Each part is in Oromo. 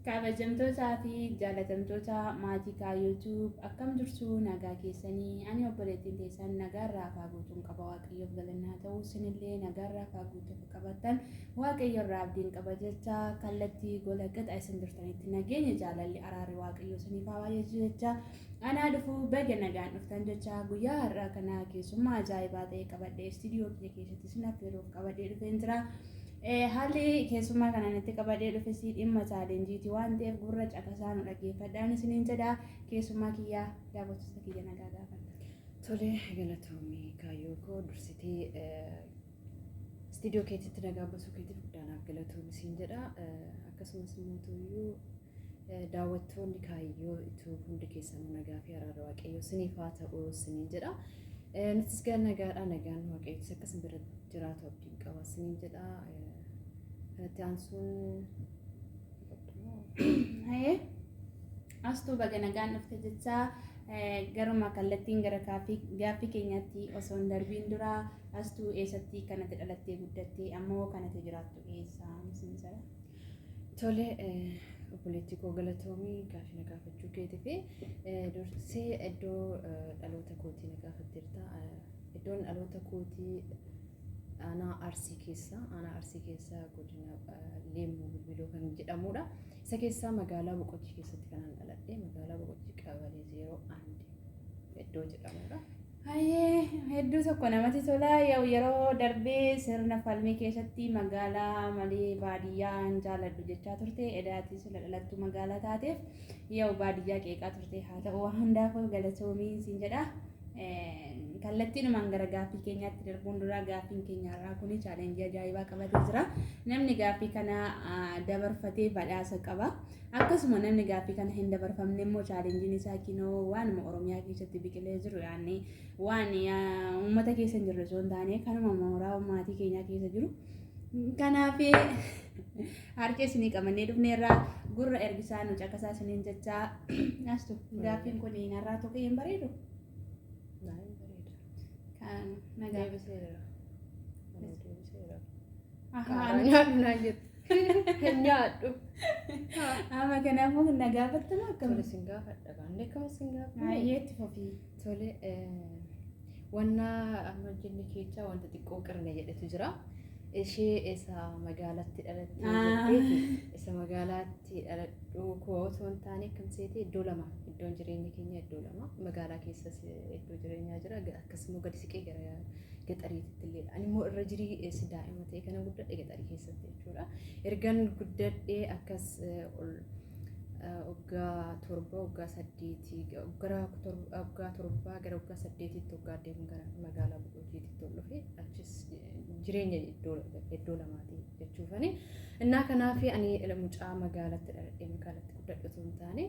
Kabajamtootaa fi jaalatamtoota maatii Kaayyoo Tube akkam jirtu nagaa keessanii ani obboleettiin teessan nagaarraa afaa guutuun qaba waaqayyoof galanni haa ta'u isinillee nagaarraa afaa guutuu akka qabaattan waaqayyo irraa abdiin qaba jecha kallattii gola qixa isin jirtanitti nageenya jaalalli araarri waaqayyoo isiniif haa baay'atu jecha anaa dhufu baga nagaan dhuftan jecha guyyaa har'aa kana keessummaa ajaa'ibaa ta'e qabadhee istiidiyoo kiyya keessatti isin affeeruuf qabadhee dhufeen jira. Haalli keessummaa kanaan itti qabadhee dhufes dhimma chaalenjiiti waan ta'eef gurra caqasaa nu dhaggeeffadhaan isiniin jedha. Keessummaa kiyyaa daawwattoota kiyya nagaa gaafadha. Tole galatoomii kaayyoo koo dursitee istiidiyoo keetitti nagaa buusuu keetiif guddaa naaf galatoomi siin jedha. Akkasumas immoo tuyyuu daawwattoonni kaayyoo ituu hundi keessanuu nagaa fi araara waaqayyoo siniif haa ta'u siniin jedha. Nutis gara nagaadha nagaan waaqayyootis akka isin bira jiraatu abdiin qaba siniin jedha. Kanatti aansuun Hayee astuu baga nagaan dhufte jechaa garuma kallattiin gara gaaffii keenyaatti osoo hin darbiin dura astuu eessatti kanatti dhalattee guddattee ammoo kanatti jiraattu eessa sin jedha. Tole obboleettii koo galatoomii gaaffii na gaafachuu keetiif dursee iddoo dhaloota kootii na gaafatteerta. Iddoon dhaloota kootii aanaa Arsii keessa aanaa Arsii keessa godina Leemmuu Bilbiloo kan jedhamudha. Isa keessaa magaalaa Boqojjii keessatti kanan dhaladhe magaalaa Boqojjii qabalee 01 iddoo jedhamudha. Hayyee hedduu tokko namatti tola. Yeroo darbee sirna falmii keessatti magaalaa malee baadiyyaa hin jaaladhu jechaa turte. Edaatii sila dhalattuu magaalaa taateef yoo baadiyyaa qeeqaa turte haa ta'u waan hundaafuu galatoomii siin jedha. Kallattiinumaan gara gaaffii keenyaatti darbuun dura gaaffiin keenya har'aa kun chaalenjii ajaa'ibaa qabatee jira. Namni gaaffii kana dabarfatee badhaasa qaba. Akkasuma namni gaaffii kana hin dabarfamne immoo chaalenjiin isaa kinoo waanuma Oromiyaa keessatti biqilee jiru yaanni waan uummata keessa hin jirre osoo hin taane kanuma mooraa maatii keenyaa keessa jiru. Kanaaf harka isinii qabannee dhufneerraa gurra ergisaa nu caqasaa isiniin jechaa astu gaaffiin kun narraa tokko hin bareedu. Kan nagaa. Deebiseera. Deebiseera. Ahaa. Nyaadhu naan jette. Hin nyaadhu. Amma kanaafuu na gaafattama akkam? Tole sin gaafadha. Baanni akkama sin gaafadha. Baay'ee itti fufii. Tole wanna amma jenne keessaa wanta xiqqoo qirne jedhetu jira. Ishee isa magaalatti dhalattee jetteeti. Isa magaalaatti dhaladhuu koo osoo hin taane akkam seete iddoo lama iddoon jireenya keenya iddoo lama magaalaa keessas iddoo jireenyaa jira akkasumas gadi siqee gara gaxariitti illee ani immoo irra jirii si daa'ima ta'e kana guddadhe gaxarii keessatti jechuudha. Ergan guddadhee akkas ol waggaa 7 waggaa 8 gara waggaa 7 gara waggaa 8tti waggaa deemu gara magaalaa Boqojjiitti ol dhufe achis jireenya iddoo lamaati jechuufani. Innaa kanaaf ani mucaa magaalatti dhaladhee magaalatti guddadhe osoo hin taane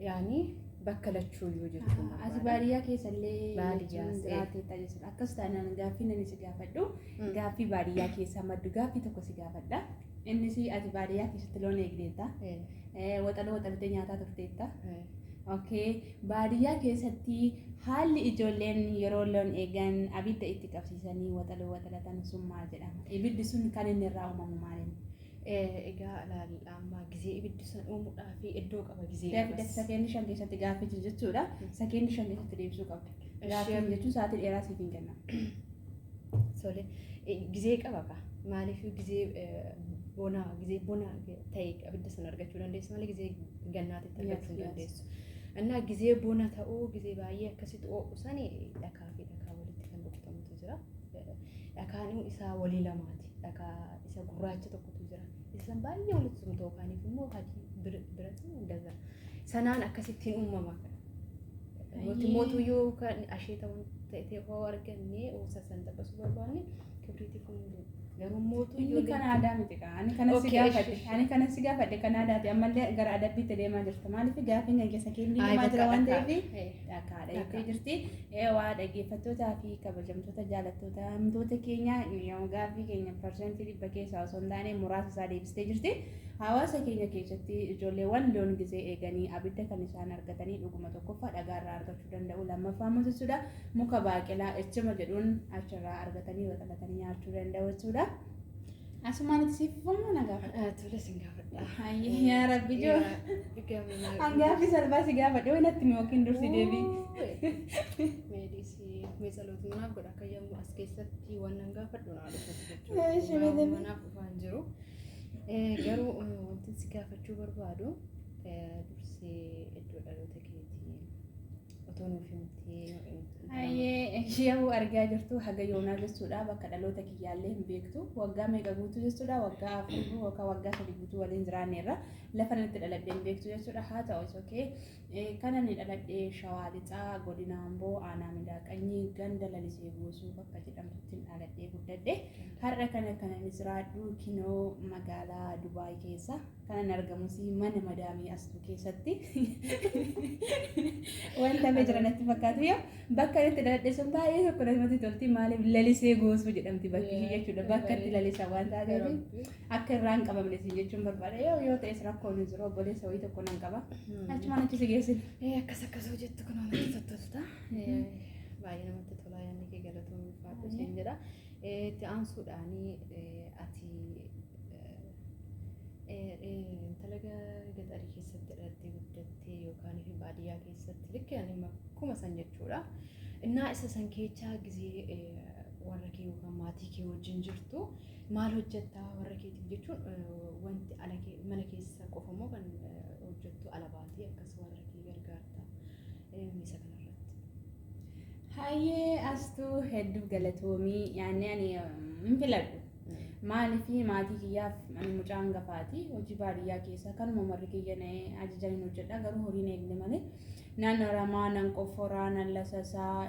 yaani bakka lachuuyyuu jechuun Ati baadiyyaa keessa illee Baadiyyaas, jiraatteetta jechuudha. Akkas taanaan gaaffii nani si gaafadhu. Gaaffii baadiyyaa keessaa maddu gaaffii tokko si gaafadha. Innis ati baadiyyaa keessatti loon eegdeetta. Waxaloo waxaltee nyaataa turteetta. Okay. Baadiyyaa keessatti haalli ijoolleen yeroo loon eegan abidda itti qabsiisanii waxaloo waxalatan sun maal jedhama? Ibiddi sun kan inni irraa uumamu maaliin? Egaa ilaali amma gizee ibiddi sun uumuudhaa fi iddoo qaba gizee Dafii qabas. dafii sakeenni 5 keessatti gaaffichi jechuudha. Sakeenni 5 keessatti deebisuu qabda. Gaaffii jechuun sa'aatii dheeraa siif hin kennamu. Tole gizee qaba kaa maaliif gizee bonaa gizee bonaa ta'e abidda sana argachuu dandeessu malee gizee gannaatitti argachuu hin dandeessu. Innaa gizee bona ta'uu gizee baay'ee akkasitti ho'u sani dhakaa fi dhakaa walitti kan rukutamutu jira. Dhakaan isaa walii lamaati. Dhakaa isa gurraacha tokkotu jira. Isaan baay'ee walitti tumtu yookaaniif immoo adii biratu hundaza. Sanaan akkasittiin uumama. Nuti mootuyyuu kan asheeta ta'e hoo arganne oosa san xabbasuu barbaanne kibriitii kun garuu mootuu Inni kan aadaa miti kaa. Ani kana si Okay, gaafadhe. ishi. Ani kana si gaafadhe kan aadaati. Ammallee gara adabbiitti deemaa jirta. Maaliif gaaffiin kan keessa keenya Ay, deemaa bakka jira waan dhakaa. ta'eef dhakaadha jettee jirti. Waa dhaggeeffattootaa fi kabajamtoota jaalattoota himtoota keenya yoo gaaffii keenya 100% keessaa osoo hin taane muraasa isaa deebistee jirti. Hawaasa keenya keessatti ijoolleewwan loon gizee eeganii abidda kan isaan argatanii dhuguma tokkoffaa dhagaarraa argachuu danda'u lammaffaa immoo jechuudha muka baaqelaa echima jedhuun achirraa argatanii waxalatanii nyaachuu danda'u jechuudha. Asumaan itti siif fufamu na gaafadha. Tole, sin gaafadha. Yaa Rabbi joo. Hangaafi salphaa si gaafadhe way natti yookiin dursi deebii. Meedisii mee tsaloota manaaf godha akka yommuu as keessatti waan nan gaafadhu naa dhufu jechuudha. Manaaf dhufaa hin jiru. Garuu wanti si gaafachuu barbaadu, dursee iddoo dhaloota keetii otoo nuuf himtee. Hayyee, yoo argaa jirtu haga yoonaa jechuudha, bakka dhaloota kiyyaallee hin beektu. Waggaa meeqa guutuu jechuudha? Waggaa 4 yookaan waggaa 3 guutuu waliin jiraanneerra. Lafa natti dhaladhee hin beektu jechuudha. Haa ta'u, is okay. Kan ani dhaladhee Shawaa Lixaa, godina Amboo, aanaa Midaaqanyii, ganda Lalisee Goosuu bakka jedhamtutti dhaladhee guddadhe. Har'a kana kan ani jiraadhu kinoo magaalaa Dubaay keessa. Kanan argamus mana madaamii Astuu keessatti. Wanta hafe jira natti fakkaatu. Yoo bakka itti dhaladhe sun baay'ee tokko namatti tolti. Maaliif Lalisee Goosuu jedhamti bakki ishii jechuudha. Bakka itti lalisan waan taateef akka irraa hin qabamne siin jechuun barbaada. Yoo ta'es rakkoon hin jiru, obboleessa wayii tokko nan qaba. Achumaan achi si geessina. Akkas akkas hojjettu kun namatti tottolta. Baay'ee namatti tola, yaadni kee galatoomii, ulfaadhu siin jedha. Itti aansuudhaanii ati intala gaxarii keessatti dhalattee guddattee yookaan baadiyyaa keessatti likki ani akkuma san jechuudha. Innaa isa san keessaa gizee warra kee yookaan maatii kee wajjin jirtu maal hojjettaa warra keetiif jechuun, wanti ala mana keessa qofa moo kan hojjettu ala baatee akkas warra kee gargaarta isa kanarratti? Hayyee Astuu, hedduu galatoomii. Yaanni ani hin filadhu. Maaliif maatii kiyyaaf ani mucaa hangafaati. Hojii baadiyyaa keessa kanuma warri kiyya na ajajan hin hojjedha, garuu horiin eegne malee. Nan aramaa, nan qofforaa, nan lasasaa,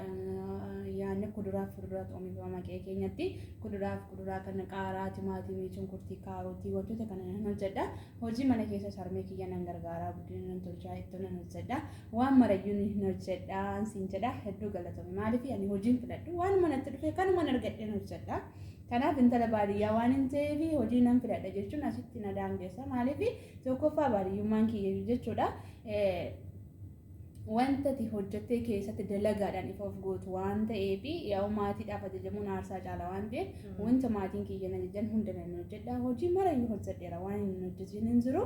yaanni kuduraaf fuduraatu oomishama qe'ee keenyatti. Kuduraaf kuduraa kana qaaraa, timaatimii, shunkurtii, kaarotii, wantoota kana nan hojjedha. Hojii mana keessa sarmee kiyya nan gargaaraa, buddeena nan tolchaa, ittoo nan hojjedha. Waan marayyuu hin hojjedha siin jedha. Hedduu galatoomi. Maaliif ani hojiin filadhu, waan manatti dhufe kanuma argadheen hojjedha. Kanaaf intala baadiyyaa waan hin ta'eef hojii nan filadha jechuun asitti na daangeessa. Maaliif tokkoffaa baadiyyummaan kiyya jechuudha. Wanta ati hojjettee keessatti dalagaadhaan ifa of gootu waan ta'eef, yaa'u maatiidhaaf ajajamuun aarsaa caala waan ta'eef, wanta maatiin kiyya na ajajan hunda nan hojjedha. Hojii marayyuu hojjedheera, waan hin hojjetin hin jiru.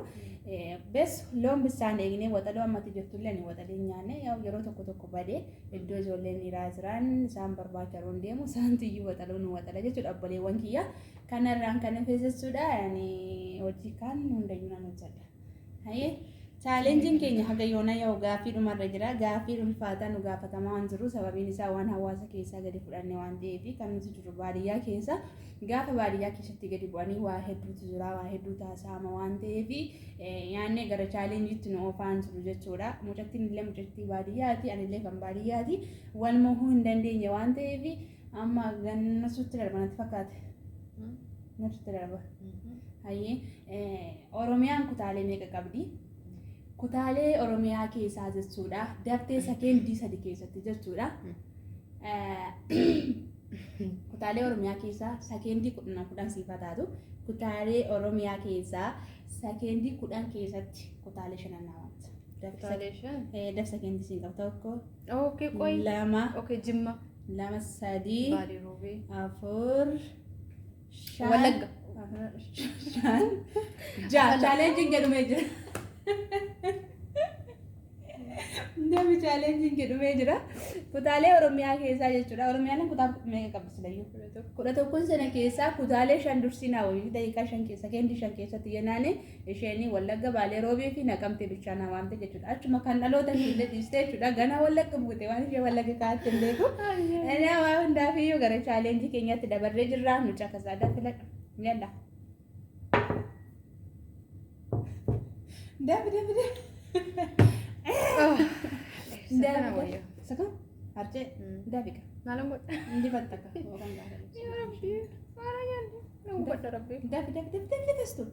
Bes loon bisaan eegnee waxaloo ammatti jirtullee ani waxalee hin nyaanne. Yaa'u yeroo tokko tokko badee iddoo ijoolleen dhiiraa jiran isaan barbaacha yeroo deemu isaan tiyyuu waxaloo nu waxala jechuudha, obboleewwan kiyya. Kanarraan kan hafe jechuudha, ani hojii kaan hundayyuu nan hojjedha. Hayyee, challengeiin keenya haga yoona yoo gaaffii dhumarra jira. Gaaffii ulfaataa nu gaafatamaa waan jiru, sababiin isaa waan hawaasa keessaa gadi fudhanne waan ta'eef, kan nuti jiru baadiyyaa keessa. Gaafa baadiyyaa keessatti gadi bu'anii waa hedduutu jira, waa hedduu taasifama waan ta'eef, yaannee gara challengeiitti nu oofaan jiru jechuudha. Mucattiin illee mucattii baadiyyaati, anillee kan baadiyyaati. Wal mohuu hin dandeenye waan ta'eef amma gannasutti darba natti fakkaate. Nasutti darba. Hayyee, Oromiyaan kutaalee meeqa qabdi? Kutaalee Oromiyaa keessaa jechuudha. Daftee sekeendii 3 keessatti jechuudha. Kutaalee Oromiyaa keessaa sekeendii 10 10 siifaa taatu. Kutaalee Oromiyaa keessaa sekeendii 10 keessatti kutaalee shanan naa waamta. Kutaalee shan? Daf, sekeendii siin qabu, tokko. Okay, qoy. Lama. Okay, Jimma. Lama, sadii. Baalee Roobee. Afur, shan. Wallagga. Afur, shan, ja'a. Challengeiin jedhumee jira. Namni challengeiin jedhumee jira. Kutaalee Oromiyaa keessaa jechuudha. Oromiyaan kutaa meeqa qabdi silayyuu? 11 sana keessaa kutaalee shan dursii naa wayii daqiiqaa 5 keessa, sekeendii 5 keessatti jennaani, isheen Wallagga, Baalee Roobii fi Naqamtee bichaa naa waamte jechuudha. Achuma kan dhaloota ishee dhiistee jechuudha. Ganaa Wallagga buute, waan ishee Wallagga kaa'atte hin beeku. Inni waa hundaafiyyuu gara challenge keenyatti dabarree jirra. Nu caqasaa, filadhu. Yalla. Dafi, dafi, dafi. Kana wayya. Isa kam? Harcee. Dafi ka. Maalan godha? Injifatta ka. Yookaan gaafa. Yaa Rabbi. Maara nyaanne. Nan godha Rabbi. Dafi, dafi, dafi, dafi, dafi.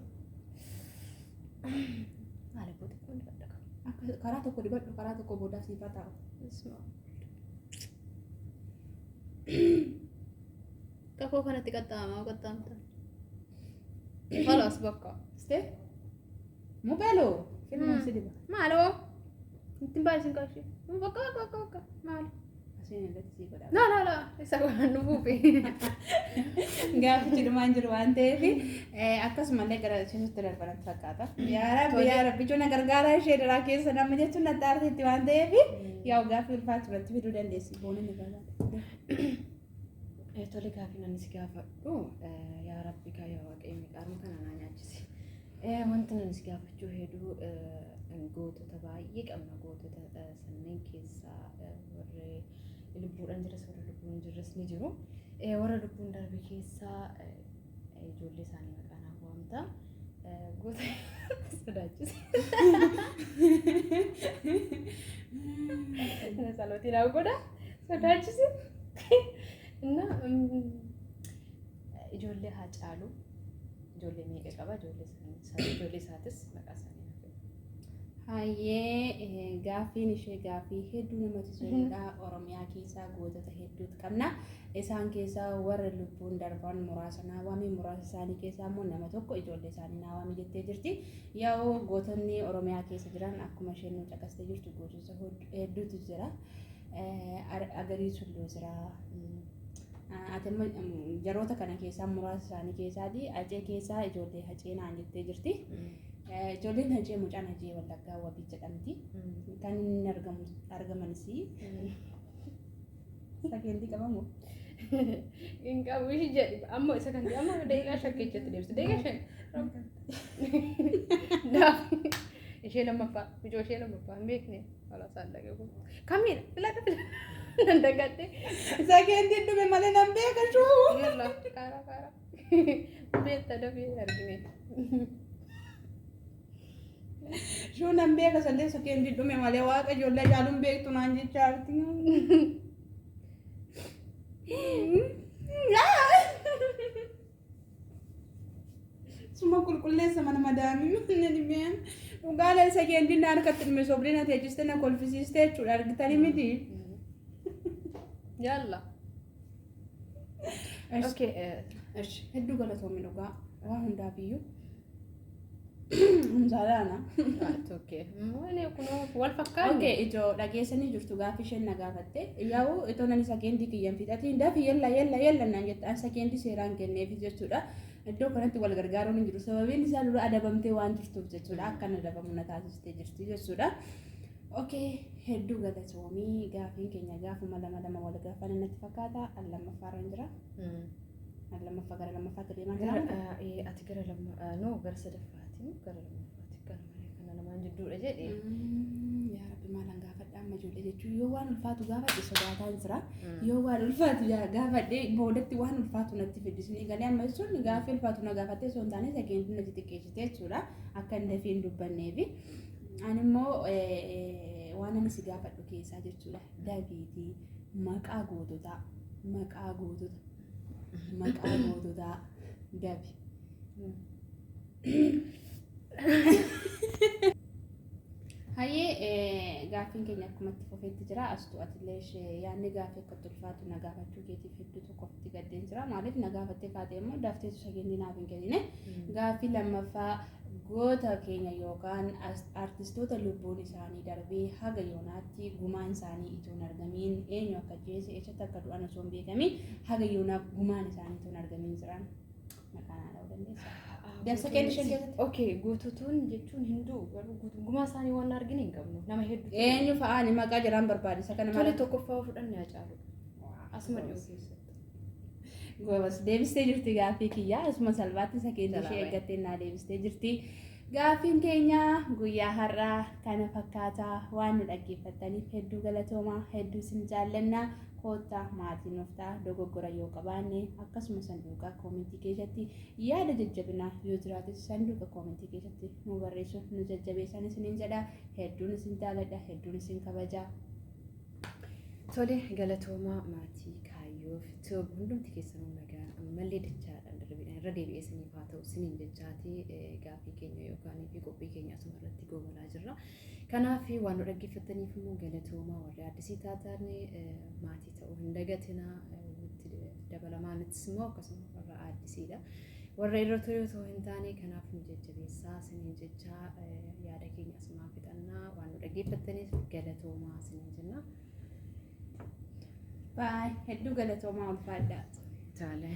Maali gooti kun dibadha qaba. Akka karaa tokko dibadhu, karaa tokko boodaaf siifaa taa'u. Isma. Kakoo kanatti qaxxaamaa qaxxaamta. Khalaas, bakka. Stee? Mubelo. Filma si diba. Maaloo? Ittiin baay'isin qarshii. Bakka, bakka, bakka, bakka. Maali? Isheen irratti sii godha. La la la isa waan dhufuufi. Gaaffichi dhumaan jiru waan ta'eef akkasumallee gara isheetti darbanatti fakkaata. Yaa Rabbi, yaa Rabbi, ijoon na gargaaraa ishee daraa keessa nama jechuun natti aarteetti waan ta'eef yaa'u gaaffii ulfaatu irratti fiduu dandeessi. Boona ni gaafata. Tole, gaaffii namni si gaafadhu, yaa Rabbi kaa, yaa Waaqayyo, qaarma kana naa nyaachisi. Wanti namni si gaafachuu hedduu, gootota baay'ee qabna. Gootota sanneen keessaa warri lubbuudhaan jiras, warri lubbuun jirres ni jiru. Warra lubbuun darbe keessaa ijoollee isaanii maqaa naaf waamta. Goota sodaachise. Salootii naaf godha, sodaachise. እና ijoollee Haacaaluu ijoollee meeqa qaba? Ijoollee isaatis maqaa isaanii naaf himi. Hayyee, gaaffiin ishee gaaffii hedduu namatti toludha. Oromiyaa keessaa gootota hedduutu qabna. Isaan keessaa warra lubbuun darban muraasa naa waami, muraasa isaanii keessaa immoo nama tokko ijoollee isaanii naa waami jettee jirti. Yaa'u gootonni Oromiyaa keessa jiran, akkuma isheen nu caqastee jirtu, gootota hedduutu jira. Agarii Tulluu jira. Ati immoo jaroota kana keessaa muraasa isaanii keessaati. Hacee keessaa ijoollee Hacee naan jettee jirti. Ijoolleen Hacee, mucaan Hacee Wallaggaa Wabii jedhamti. Kan inni argamu argamanis sakeendii qabamu. Hin qabu, ishii jedhi amma isa kan amma daqiiqaa 5 keessatti deebiste, daqiiqaa 5. Daaf ishee lammaffaa, mucoo ishee lammaffaa hin beekne wala isaan dhagahu. Kamidha? Filadha, filadha, nan dagadhe. Sakeendii dhume malee nan beeka shuu. Yalla, kaara kaara. Beekta, dafee argine. Shuu nan beeka sallee, sakeendii dhume malee, waaqa, ijoollee Hacaaluun beektu naan jechaa jirti. Suma qulqulleessa mana madaamii mana dhibeen dhugaala sakeendii na harkatti dhume, sobdee na teechiste, na kolfisiiste jechuudha, argitanii miti. Yalla. Okay. Hedduu galatoomi, dhugaa waa hundaaf iyyuu. Humsaadhaana. Okay. Maali kunoo wal fakkaanne. Okay, ijoo dhageessanii jirtu gaaffii isheen na gaafatte. Yaa'u itoo nani sakeendii kiyyan fixatiin dafi, yalla yalla yalla naan jette, an sakeendii seeraan kenneefi jechuudha. Iddoo kanatti wal gargaaruun hin jiru. Sababiin isaa dura adabamtee waan jirtuuf jechuudha. Akkan adabamu na taasistee jirti jechuudha. Okay, hedduu galatoomii, gaafiin keenya gaafuma lama lama wal gaafan natti fakkaata. An lammaffaarra hin jira. An lammaffaa, gara lammaffaatti deemaa jira. Ati gara lamma, no, gara sadaffaati, gara lammaffaati, gara malee kana lamaan jidduudha jedhe. Yaa Rabbi, maalan gaafadha amma? Ijoollee jechuun yoo waan ulfaatu gaafadhe sodaataan jira. Yoo waan ulfaatu gaafadhe boodatti waan ulfaatu natti fidisni galee amma jechuun gaaffii ulfaatu na gaafattee osoo hin taane sakeendii natti xiqqeessite jechuudha. Akka hin dafee hin dubbanneefi. Ani immoo waan ani si gaafadhu keessaa jechuudha. Dafiitii maqaa goototaa, maqaa gootota, maqaa goototaa dafi. Hayyee, gaaffiin keenya akkuma itti fufeetti jira. Astu, atillee ishee yaadni gaaffii akka itti ulfaatu na gaafachuu keetiif hedduu tokko ofitti gaddeen jira. Maaliif na gaafattee kaatee immoo dafteetu sageendii naaf hin kennine. Gaaffii lammaffaa, goota keenya yookaan artistoota lubbuun isaanii darbee haga yoonaatti gumaan isaanii itoo hin argamiin, eenyu akka ajjeese, eessatti akka du'an osoo hin beekamiin, haga yoonaa gumaan isaanii itoo hin argamiin jiran maqaa naa dha'uu dandeessaa? Dabsa kenni isheen keessatti. Okay, goototoon jechuun hinduu garuu gumaa isaanii waan argine hin qabnu. Nama hedduu. Eenyu fa'aani maqaa jiraan barbaade isa kana Tole, malee. tokkoffaa fudhanne Hacaaluu. Asuma dhiyoo keessatti. Goobas, deebistee jirti gaaffii kiyyaa, asuma salphaatti sakeendii ishee Jalaa eeggattee naa deebistee jirti. Gaaffiin keenya guyyaa har'aa kana fakkaataa. Waan nu dhaggeeffattaniif hedduu galatoomaa, hedduu isin jaallannaa. Koottaa maatii nuuf ta'a, dogoggora yoo qabaanne akkasuma sanduuqa koomentii keessatti yaada jajjabinaa yoo jiraate sanduuqa koomentii keessatti nu barreessuun nu jajjabeessan isiniin jedha. Hedduun isin jaalladha, hedduun isin kabaja. Tole, galatoomaa maatii kaayyoof Tube, hundumti keessanuu nagaan ammallee dachaadhaan darbiidhaan irra deebi'ee isiniif haa ta'u isiniin jechaati, gaaffii keenya yookaan fi qophii keenya asuma irratti goobalaa jirra. Kanaaf waan nu dhaggeeffattaniif immoo galatoomaa. Warri addisii taatan maatii ta'uu hin dagatinaa, nutti dabalamaa, nuttis immoo akkasuma warra addisiidha. Warra irra ture otoo hin taane, kanaaf nu jajjabeessaa isiniin jechaa yaada keenya asumaan fixannaa. Waan nu dhaggeeffattaniif galatoomaa isiniin jenna. Baay, hedduu galatoomaa, ulfaadhaa. Tole.